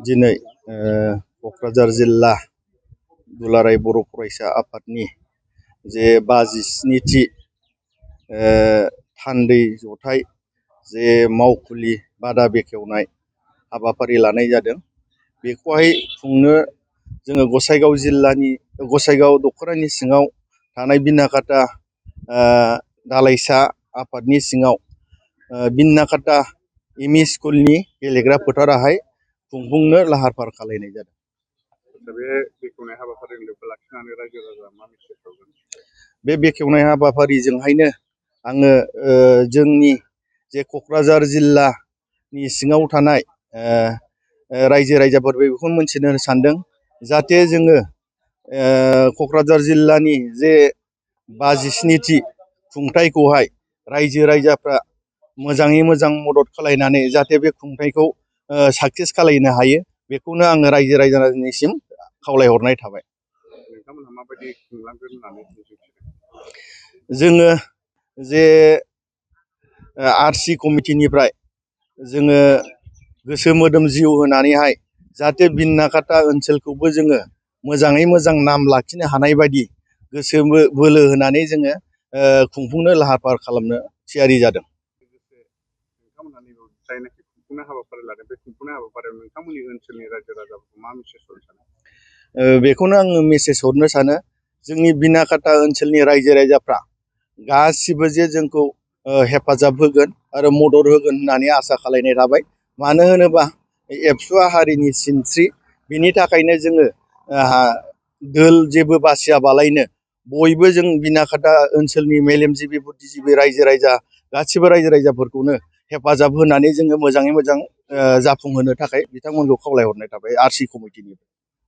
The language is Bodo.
दिनै क'क्राझार जिल्ला दुलाराय बर' फरायसा आफादनि जे 57थि थान्दै जथाय जे मावखुलि बादा बेखेवनाय हाबाफारि लानाय जादों। बेखौहाय खुंनो जोङो गसाइगाव दख'रानि सिङाव थानाय बिनाकाटा दालाइसा आफादनि सिङाव बिनाकाटा एमइ स्कुलनि गेलेग्रा फोथारावहाय खुंफुंनो लाहार फाहार खालामनाय जादों। बे बेखेवनाय हाबाफारिजोंहायनो आङो जोंनि जे क'क्राझार जिल्लानि सिङाव थानाय रायजो राजाफोर बेखौ मोनथिनो सानदों, जाहाथे जोङो क'क्राझार जिल्लानि जे 57थि खुंथायखौहाय रायजो राजाफ्रा मोजाङै मोजां मदद खालायनानै जाहाथे बे खुंथायखौ साक्सेस खालायनो हायो, बेखौनो आङो रायजो राजानिसिम खावलायहरनाय थाबाय। नोंथांमोनहा माबायदि खुंलांगोन होननानै जोङो जे आरसि कमिटिनिफ्राय जोङो गोसो मोदोम जिउ होनानैहाय जाहाथे बिनाकाटा ओनसोलखौबो जोङो मोजाङै मोजां नाम लाखिनो हानाय बायदि गोसो बोलो होनानै जोङो खुंफुंनो लाहार फाहार खालामनो थियारि जादों। जायनाखि खुंफुंनाय हाबाफारि लादों, बे खुंफुंनाय हाबाफारियाव नोंथांमोननि ओनसोलनि रायजो राजाफोरखौ मा मेसेज हरनो सानो? बेखौनो आङो मेसेज हरनो सानो, जोंनि बिनाकाटा ओनसोलनि रायजो राजाफ्रा गासिबो जे जोंखौ हेफाजाब होगोन आरो मदद होगोन होननानै आसा खालायनाय थाबाय। मानो होनोबा एबसुवा हारिनि सिनस्रि, बिनि थाखायनो जोङो दोल जेबो बासियाबालायनो बयबो जों बिनाकाटा ओनसोलनि मेलेमजिबि बुद्धिजिबि रायजो राजा गासिबो रायजो राजाफोरखौनो हेफाजाब होनानै जोङो मोजाङै मोजां जाफुंहोनो थाखाय बिथांमोनखौ खावलायहरनाय थाबाय आरसि कमिटिनिफ्राय।